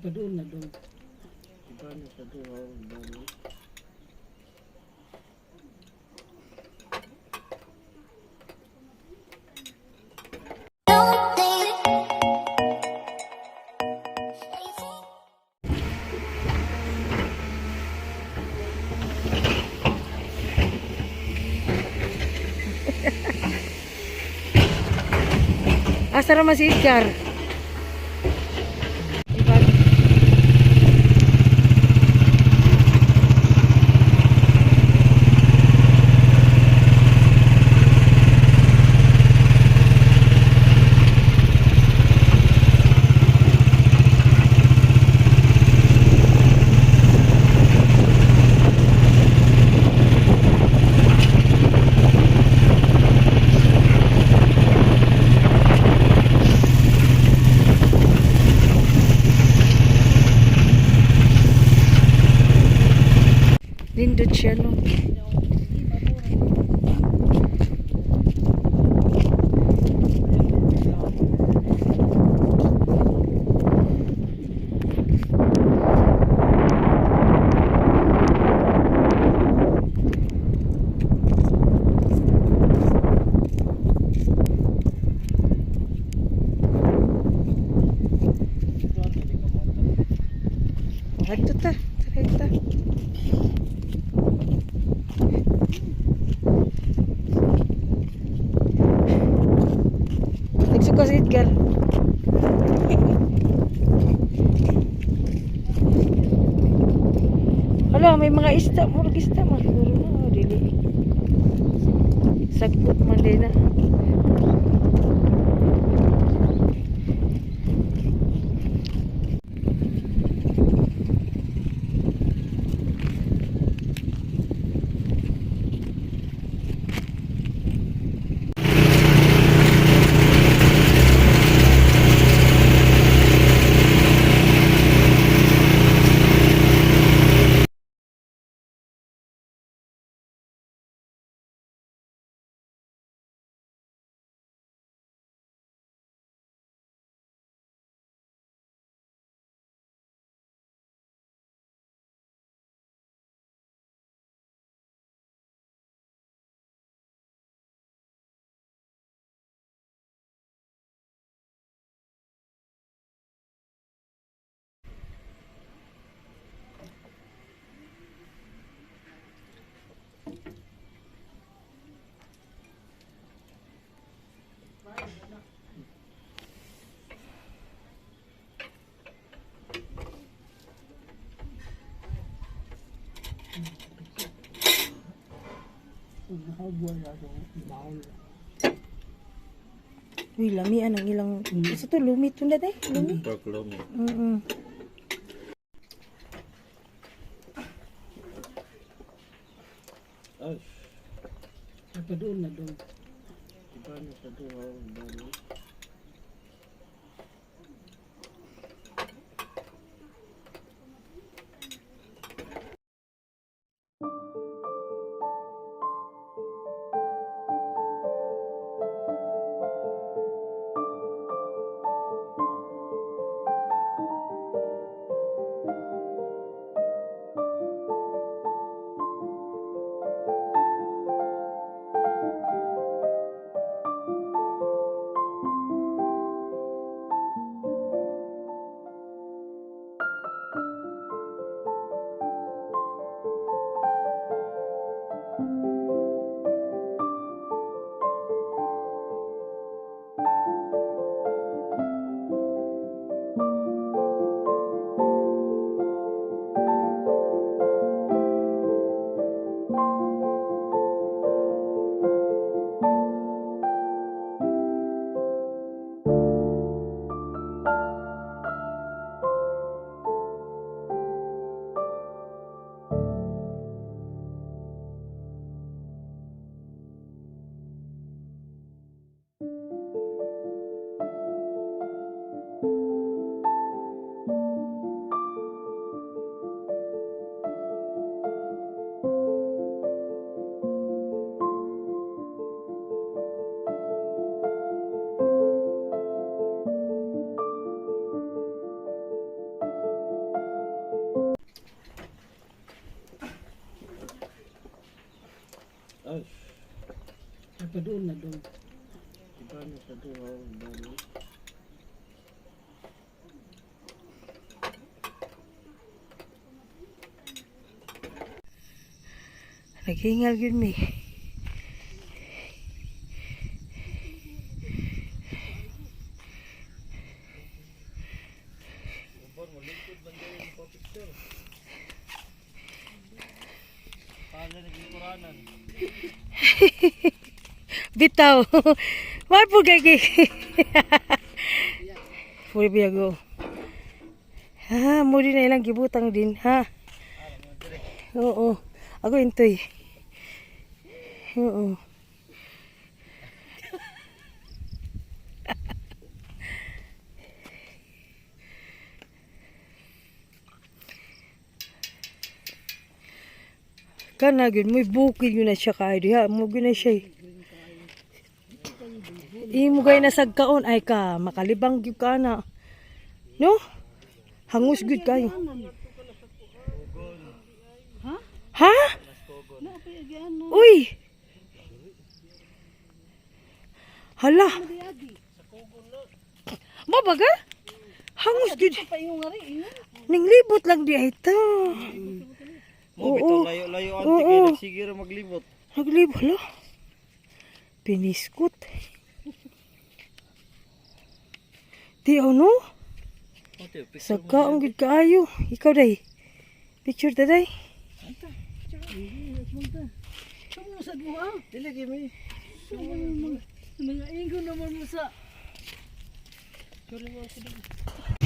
Ipadool na doon. Iba na sa duha, bali. Asa ra man si Edgar? Nindot siya, no? Hadto ta, try ta. Nagsuka si Edgar. Hala, may mga isda. Murag isda man. Siguro na. Oh, dili. Sagbot man din na. Uy, lami ang ilang. Isa to, lumi to na day. Lumi. Pork lomi. Ay, Ipadool na doon. Iba na sa duha, bali. Ipadul na dong. Iba na sa duha, iba na. Naghingal yun mi. Bitaw. Why po kay kay? Puri biyago. Ha, mo din na ilang gibutang din, ha. Oo. Ako intoy. Oo. Kana gyud mo'y bukid yun na siya kay diha mo gyud na siya. Eh. Imo gay na sagkaon ay ka makalibang gyud ka na. No? Hangus gyud kayo. Ha? Ha? Na pa agian no. Uy! Hala! Agi. Mabaga? Hangus gyud. Paingon nga rin ingon. Ninglibot lang di ay ta. Mo Oo. bitaw layo-layo anti Oo. kay nagsige ra maglibot. Naglibot hala. Piniskot. Di ano? Ate, Sa kaong gid kaayo. Ikaw day. Picture ta day. Kamu sa duha. Dili gyud mi. Mga ingon naman mo sa. Sorry mo ako.